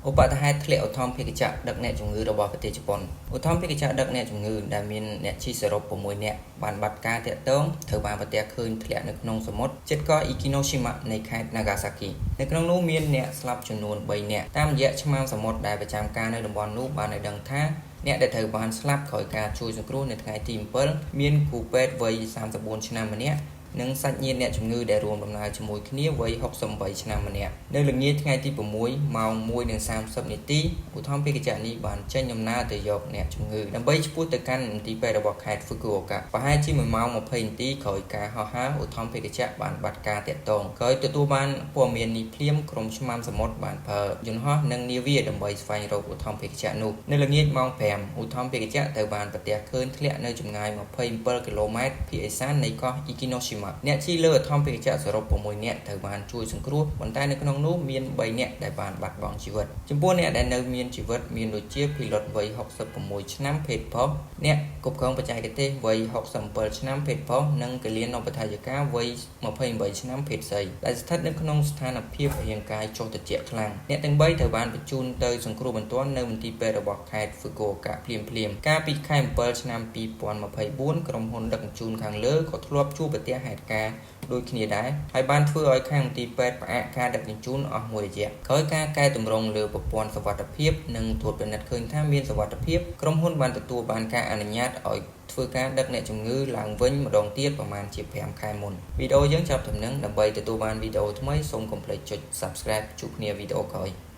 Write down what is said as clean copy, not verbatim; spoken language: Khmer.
ឧបទ្ទហេតុធ្លាក់ឧទ្ធម្ភាគចក្រដឹកអ្នកជំងឺរបស់ប្រទេសជប៉ុនឧទ្ធម្ភាគចក្រដឹកអ្នកជំងឺដែលមានអ្នកជិះសរុប6នាក់បានបាត់ការទាក់ទងត្រូវបានប្រទះឃើញធ្លាក់នៅក្នុងសមុទ្រជិតកោះអ៊ីគីណូស៊ីម៉ានៃខេត្តណាហ្គាសាគីនៅក្នុងនោះមានអ្នកស្លាប់ចំនួន3នាក់តាមរយៈឆ្មាំសមុទ្រដែលប្រចាំការនៅតំបន់នោះបានឲ្យដឹងថាអ្នកដែលត្រូវបានស្លាប់ក្រោយការជួយសង្គ្រោះនៅថ្ងៃទី7មានគ្រូពេទ្យវ័យ34ឆ្នាំម្នាក់និងសាច់ញាតិអ្នកជំងឺដែលរួមដំណើរជាមួយគ្នាវ័យ68ឆ្នាំម្នាក់នៅល្ងាចថ្ងៃទី6ម៉ោង1:30នាទីឧទ្ធម្ភាគចក្រនេះបានចេញដំណើរទៅយកអ្នកជំងឺដើម្បីឆ្ពោះទៅកាន់មន្ទីរពេទ្យរបស់ខេត្ត Fukuoka ប្រហែលជា1ម៉ោង20នាទីក្រោយការហោះហើរឧទ្ធម្ភាគចក្របានបាត់ការទាក់ទងក្រោយទទួលបានព័ត៌មាននេះភ្លាមក្រុមឆ្មាំសមុទ្របានប្រើយន្តហោះនិងនាវាដើម្បីស្វែងរកឧទ្ធម្ភាគចក្រនោះនៅល្ងាចម៉ោង5ឧទ្ធម្ភាគចក្រត្រូវបានប្រទះឃើញធ្លាក់នៅចម្ងាយ27គីឡូម៉ែត្រភាគឦសាននៃកោះអ៊ីគីណូស៊ីម៉ាអ្នកជិះលើឧទ្ធម្ភាគចក្រសរុប6នាក់ត្រូវបានជួយសង្គ្រោះប៉ុន្តែនៅក្នុងនោះមាន3នាក់ដែលបានបាត់បង់ជីវិតចំពោះអ្នកដែលនៅមានជីវិតមានដូចជាភីឡុតវ័យ66ឆ្នាំភេទប្រុសអ្នកគ្រប់គ្រងបច្ចេកទេសវ័យ67ឆ្នាំភេទប្រុសនិងគិលានុបដ្ឋាយិកាវ័យ28ឆ្នាំភេទស្រីដែលស្ថិតនៅក្នុងស្ថានភាពរាងកាយចុះត្រជាក់ខ្លាំងអ្នកទាំង3ត្រូវបានបញ្ជូនទៅសង្គ្រោះបន្ទាន់នៅមន្ទីរពេទ្យរបស់ខេត្ត Fukuoka ភ្លាមៗកាលពីខែ7ឆ្នាំ2024ក្រុមហ៊ុនដឹកជញ្ជូនខាងលើក៏ធ្លាប់ជួបប្រទះហេតុការណ៍ដូចគ្នាដែរហើយបានធ្វើឲ្យខាងមន្ទីរពេទ្យផ្អាកការដឹកជញ្ជូនអស់មួយរយៈក្រោយការកែតម្រង់លើប្រព័ន្ធសុវត្ថិភាពនិងត្រួតពិនិត្យឃើញថាមានសុវត្ថិភាពក្រុមហ៊ុនបានទទួលបានការអនុញ្ញាតឲ្យធ្វើការដឹកអ្នកជំងឺឡើងវិញម្ដងទៀតប្រហែលជា5ខែមុនវីដេអូយើងចប់ត្រឹមហ្នឹងដើម្បីទទួលបានវីដេអូថ្មីសូមកុំភ្លេចចុច Subscribe ជួបគ្នាវីដេអូក្រោយ។